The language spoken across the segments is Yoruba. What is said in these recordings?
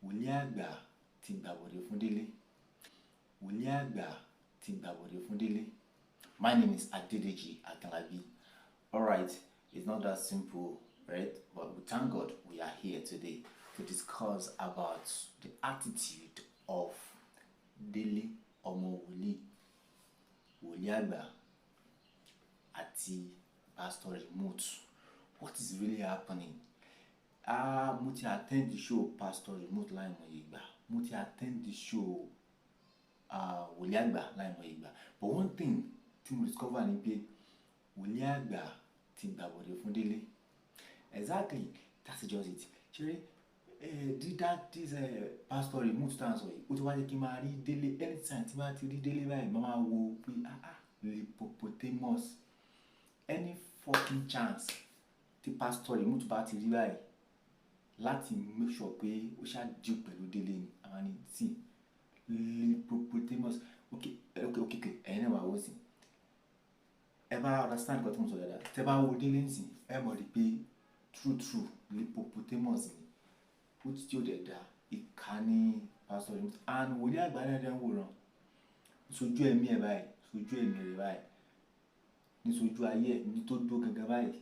Wòlíì àgbà ti gbàbọ̀dè fún Délé. Wòlíì àgbà ti gbàbọ̀dè fún Délé. My name is Adedeji Akinlabi. Alright, it's not that simple, right? But we thank God we are here today to discuss about the attitude of Délé ọmọ wòlíì, wòlíì àgbà àti Pastor Remote. What is really happening? Ah, mo ti attend the show Pastor Remote láìmọye ìgbà. Mo ti attend the show wòlíì àgbà láìmọye ìgbà. But one thing tí mo discover ni pé wòlíì àgbà ti gbàbọ̀dè fún Délé. Exactly, that's just it. Ṣé dídá this Pastor Remote tá à ń sọ yìí, ó ti wá jẹ́ kí n máa rí Délé. Anytime tí n bá ti rí Délé báyìí, màá máa wo pé, ah ah, hippopotamus. Any fucking chance tí Pastor Remote bá ti rí báyìí láti make sure pé ó ṣáà deal pẹ̀lú Délé ni, àwọn ni see hippopotamus. Okay, ẹ̀yin náà máa wò sí. Ẹ bá understand nǹkan tí mo sọ dáadáa. Tẹ bá wo Délé nísìn, ẹ mọ̀ rí pé true true hippopotamus ni. Ó ti tí ó dẹ̀ dá ìkà ní Pastor Remote and wòlíì àgbà náà dẹ̀ ń wòran. Sojú ẹ̀mí ẹ̀ báyìí, sojú ẹ̀mí rẹ̀ báyìí, ní sojú ayé ẹ̀ ní tó dúró gangan báyìí.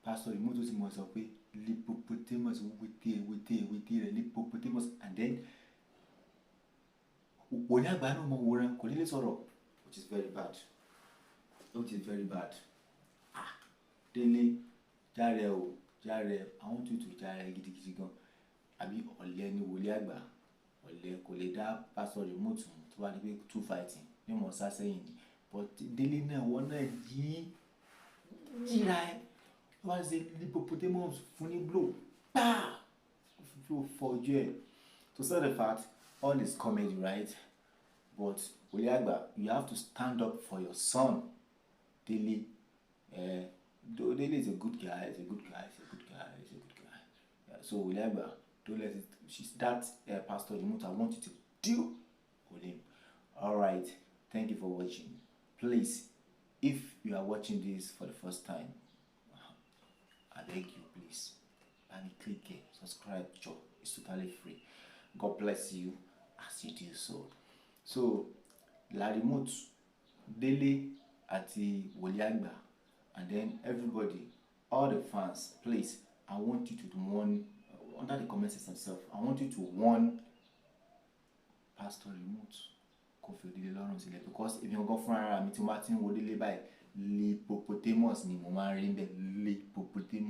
Pastor Remote ó ti mọ̀ sọ pé hippopotamus, wété wété wété rẹ̀ hippopotamus, and then wòlíì àgbà náà mọ̀ wòran, kò ní lè sọ̀rọ̀, which is very bad, which is very bad. Ah, Délé, járe o, járe. I want you to járe gidigidi gan. Àbí ọ̀lẹ ni wòlíì àgbà? Ọ̀lẹ, kò lè dá Pastor Remote mú. Tó bá di pé two fighting ní mọ̀ sá sẹ́yìn ni. But Délé náà, wọ́n náà yí yíra ẹ. Tó bá ṣe hippopotamus fún ní blow, pa blow fọ́ ojú ẹ̀. To say the fact, all is comedy, right? But wòlíì àgbà, you have to stand up for your son Délé. Though Délé is a good guy, he's a good guy, he's a good guy, he's a good guy. Yeah, so wòlíì àgbà, don't let it, she's that Pastor Remote, I want you to deal with him. All right, thank you for watching. Please, if you are watching this for the first time, I beg you, please, and click it, subscribe, join. It's totally free. God bless you as you do so. So, La Remote, Délé àti Wòlíì Àgbà, and then everybody, all the fans, please, I want you to warn under the comment section itself. I want you to warn Pastor Remote kó fi Délé lọ́rùn sílẹ̀, because èmi gangan fúnra ara mi, tí mo bá ti ń wo Délé báyìí, hippopotamus ni mo máa ń rí bẹ́ẹ̀, hippopotamus.